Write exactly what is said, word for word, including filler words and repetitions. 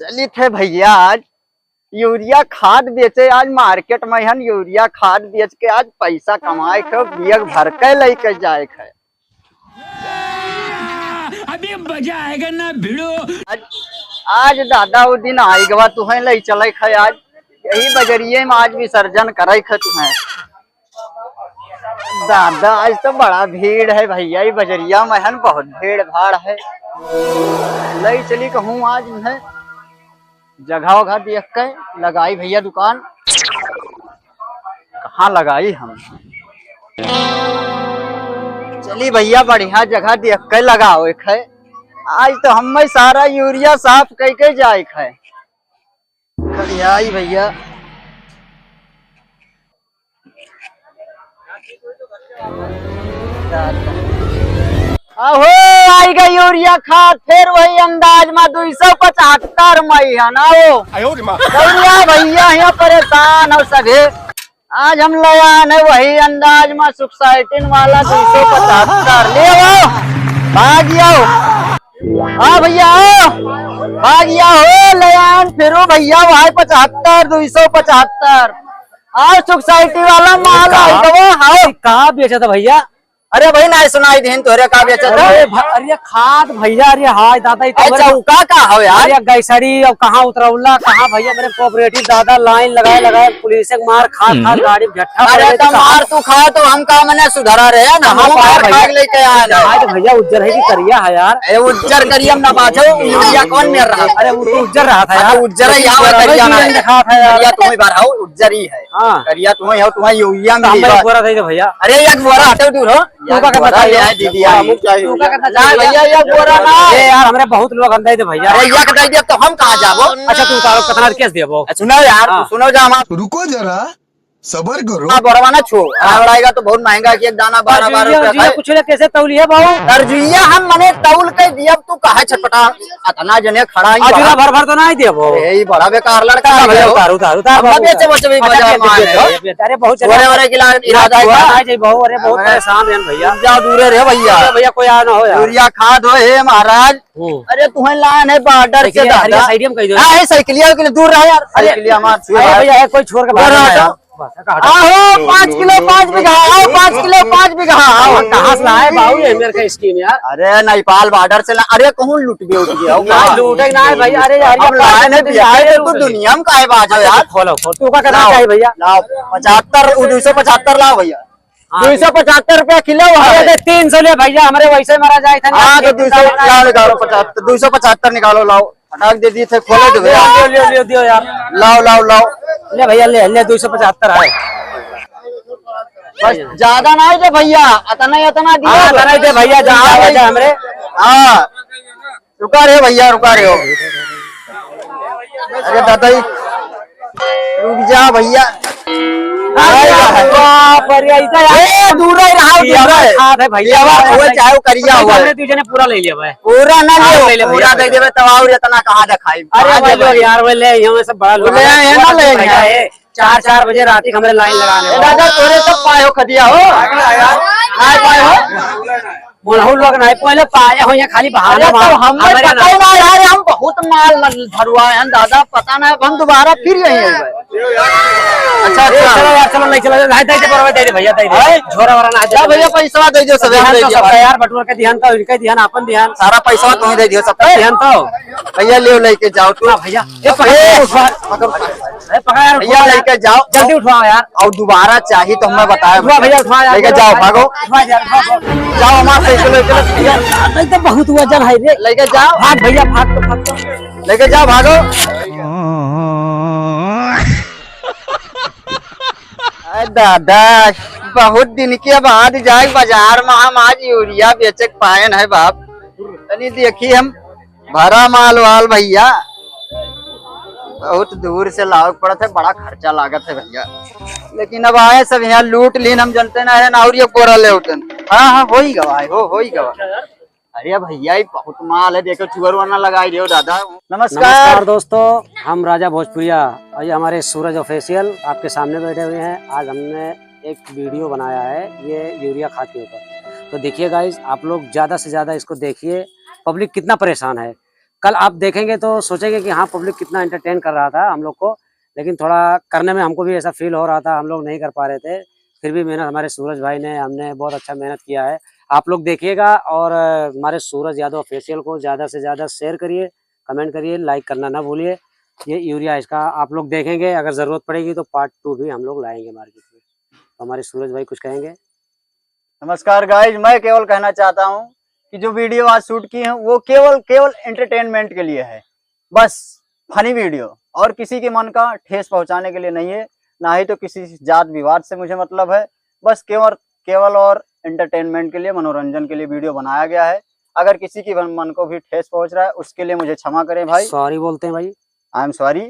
चलित है भइया, आज यूरिया खाद बेचे, आज मार्केट मइहन यूरिया खाद बेच के आज पइसा कमाए के, बैग भर के लइके जाए के। अभी मजा आएगा ना भिड़ो। आज, आज दादा उ दिन आइ गवा, तुहैं लइ चले खे आज, यही बजरिये में आज विसर्जन करे खे तुहैं। दादा, आज तो बड़ा भीड़ है भइया, ई बजरिया मइहन बहुत भीड़ भाड़ है। लइ चली कहूँ आज इन्हें जगह वगह देख के लगाई भइया दुकान। कहाँ लगाई हम? चली भइया, बढ़िया जगह देख के लगावे के है। आज तो हमें सारा यूरिया साफ कइ के जाए के है। बढ़िया ही भइया। अहो, आइ गई यूरिया खाद, फिर वही अंदाज में दुई सौ पचहत्तर मइहन। आओ। आयो रे माँ। दौड़िया भइया, यहाँ परेशान हो सभी। आज हम लइ आन है वही अंदाज में, सुक्साइटिन वाला दुई सौ पचहत्तर। ले आओ, भाग आओ। हाँ भइया, आओ। भाग आओ, हो, लइ आन फिरो भइया, वही पचहत्तर, दुई सौ पचहत्तर। आओ, सुक्साइटी वाला माल का? आइ गवा, आओ। का बेचत है भइया? अरे भाई, नाहीं सुनाई देन तोहरे, का बेचत है? अरे भ-, अरे खाद भइया, अरे हाय दादा, ई तो अरे हमरे चौका का हो यार? अरे गैसड़ी, अब कहाँ उतरौला, कहाँ भइया, मेरे कोऑपरेटिव दादा लाइन लगाए लगाए, पुलिस के मार खा खा हम्म। गाड़ी में झट्ठा अरे पड़े तो तो मार कहाँ तू खाओ तो हम का मने सुधरा रहे हैं ना, कहाँ हम पाए मार भइया? खा के लेके आए ना। आज भइया उज्जर है कि करिया है यार? अरे उज्जर करिया में ना बाजो, यूरिया कौन मेर रहा? अरे वो तो उज्जर रहा था हाँ, यार। तो उज्जर है, लेकिन यहाँ करिया ना है। दिखा था यार। करिया तुम्हें बार आओ, उज्जर ही है। हाँ। करिया तुम्हें हो, तुम्हें यूरिया तो मिली हमें बस। एक बोरा दे दो भइया। अरे एक बोरा हटो दूर हो। तू का एक करना बोरा चाहिए? ले आए दीदी, तू आई। का करना ना चाहिए? भइया, एक बोरा ना। अरे यार, हमरे बहुत लोग अंदर दे भइया। अरे एक दे दिया तो हम कहाँ जाबो? अच्छा, तू उतारो, कितना कैसे देबो? सुनो यार, हाँ। सुनो जा हमार। रुको जरा, सबर करो। हाँ, बोरवा ना छो। हाँ। आवड़ाएगा तो बहुत महंगा कि एक दाना बारह, बारह रुपया का है। कुछ ले कैसे तौली है बाबू? तरजुइया हम मने तौल के दिया, तू काहे छटपटा? अतना जने खड़ा ही अजूरा बड़ा। भर भर तो नाहीं देबो। अरे, ई बड़ा बेकार लड़का है भइया, हो। उतार, उतार, उतार, हम बाबू, बेचे, उतार। बेचे भी अच्छा, बाजार में बेच, आए बेच, हो। बेच, बेच। अरे, बहुत बोरे जने वाले की लाग-, इरादा है बोरे का? आ जाई, बाबू, अरे, बहुत अरे। परेशान हैं भइया। जा दूरे रे भइया। अरे भइया, कोई आ ना हो यार। यूरिया खाद हो, हे महाराज। हम्म। अरे, तुम्हें लान है बॉर्डर से देखिए, दादा। हरिया साइड में कह दो। हाँ, है साइकिलिया के लिए दूर रहा यार। अरे, साइकिलिया मार, अरे भइया, है कोई छोड़ के भाग रहा है। बस, हटा, हटा। आओ, पाँच किलो पाँच बीघा, आओ, पाँच किलो पाँच बीघा, आओ। कहाँ से लाए बाबू, ये मेरे का स्कीम यार? अरे, नेपाल बॉर्डर से ला, अरे, कहूँ लूट गए, उठ गए, आओ, ना, कहाँ? लूटे ना है भाई, अरे यार, हम ये लाए पाँच नहीं, किलो बिहार में तो लूट दुनिया में काहे बाजो यार? खोलो, खोलो, तू का करना लाओ, चाहिए भइया? लाओ, पचहत्तर, वो दो सौ पचहत्तर लाओ भइया। हाँ, दो सौ पचहत्तर रुपया किलो है। अरे, तीन सौ ले भइया, हमरे वैसे मरा जाए था। हाँ, तो दो सौ लाओ, निकालो पचहत्तर, दो सौ पचहत्तर निकालो, लाओ। फटाक दे दी थे, खोले दे भइया। ले, ले, ले, ले, दियो यार। लाओ, लाओ, लाओ। ले भइया, ले, ले, दो सौ पचहत्तर है। बस ज्यादा ना दे भइया, अतना ही अतना दियो। हाँ, अतना ही दे भइया, जहाँ हाँ, वजह हमरे। हाँ, रुका रे भइया, रुका रे हो। अरे दादा, ई रुक जा भइया। अरे बाप रे, ऐसा यार। ए, दूर ही रहा, दूर ही। खाद है भइया। ये आवाज हुआ, चाहे वो करिया हुआ है। हमरे दू जने पूरा ले लिया भाई। पूरा ना हाँ, ले, ले ले पूरा भइया। दे देबे, तब और इतना कहाँ दिखाई? अरे कहाँ भाई लोग देखाई? यार, वो ले, यहाँ से बड़ा लोग ले आए हैं ना, ले भइया, हैं। ये चार, चार बजे रात ही हमरे लाइन लगाने ए वाला। दादा, तोरे सब पाए हो खदिया हो? नाहीं पाए हो? मोलहू लोग नाहीं, पहले पाए हो, यहाँ खाली बहाना अरे, मार। तो हमें हमारे पता ही ना। ना यार, हम बहुत माल ल-, भरवाए हैं दादा, पता ना, अब हम दोबारा फिर यहीं अइबे। अच्छा, ए, अच्छा। चलो यार, चलो, ले चलो, नाहीं, दे दे, बरवा, दे दे भइया, दे दे। हैं? झोरा वोरा ना, दे जा दे। भइया, पैसा दे दियो, सब दिहन दे तो दियो सबका भाई। यार, बटुआ के दिहन तो, इनके दिहन, आपन दिहन। सारा पैसा तुम्हें दे दियो, सबका। दिहन तो। भइया, ले लेके जाओ तू। हाँ भइया, ये पकड़, ए, उठा। पकड़, पकड़। ए, पकड़ यार, भइया, उठा यार। लेके जाओ। जल्दी उठवाओ यार। और दोबारा चाहिए तो हमें बताया उठवा भइया, उठवा यार। लेके जाओ, भागो। उठवा यार, उठवा, उठवा। जाओ, हमारे साइकिल, साइकिल भइया। नहीं तो बहुत वजन है रे। लेके जाओ। भाग भइया, भाग तो, भाग तो। लेके जाओ, भागो। अरे दादा, बहुत दिन के बाद जाए बाजार में हम आज यूरिया बेचे के पाएन है बाप। तनी देखी हम भरा माल वाल भइया, बहुत दूर से लावे के पड़त है, बड़ा खर्चा लागत है भइया। लेकिन अब आए सब यहाँ लूट लीन, हम जनते ना है ना, और ये बोरा ले उतन। हाँ, हाँ, हो ही गवा है, हो, हो ही गवा। अरे भइया, ये बहुत माल है, देखो चुअर वरना लगाई रहे हो दादा। नमस्कार। नमस्कार दोस्तों, हम राजा भोजपुरिया और ये हमारे सूरज ऑफिशियल आपके सामने बैठे हुए हैं। आज हमने एक वीडियो बनाया है ये यूरिया खाद के ऊपर। तो देखिए गाइस, आप लोग ज़्यादा से ज़्यादा इसको देखिए, पब्लिक कितना परेशान है। कल आप देखेंगे तो सोचेंगे कि हाँ, पब्लिक कितना एंटरटेन कर रहा था हम लोग को, लेकिन थोड़ा करने में हमको भी ऐसा फील हो रहा था, हम लोग नहीं कर पा रहे थे। फिर भी मेहनत हमारे सूरज भाई ने, हमने बहुत अच्छा मेहनत किया है। आप लोग देखिएगा और अ, हमारे सूरज यादव ऑफिशियल को ज़्यादा से ज़्यादा शेयर करिए, कमेंट करिए, लाइक करना ना भूलिए। ये यूरिया इसका आप लोग देखेंगे, अगर ज़रूरत पड़ेगी तो पार्ट टू भी हम लोग लाएंगे मार्केट में। तो हमारे सूरज भाई कुछ कहेंगे? नमस्कार गाइज, मैं केवल कहना चाहता हूँ कि जो वीडियो आज शूट की है वो केवल केवल एंटरटेनमेंट के लिए है, बस फनी वीडियो, और किसी के मन का ठेस पहुंचाने के लिए नहीं है, ना ही तो किसी जात विवाद से मुझे मतलब है। बस केवल केवल और एंटरटेनमेंट के लिए, मनोरंजन के लिए वीडियो बनाया गया है। अगर किसी की मन को भी ठेस पहुंच रहा है उसके लिए मुझे क्षमा करें भाई, सॉरी बोलते हैं भाई। आई एम सॉरी।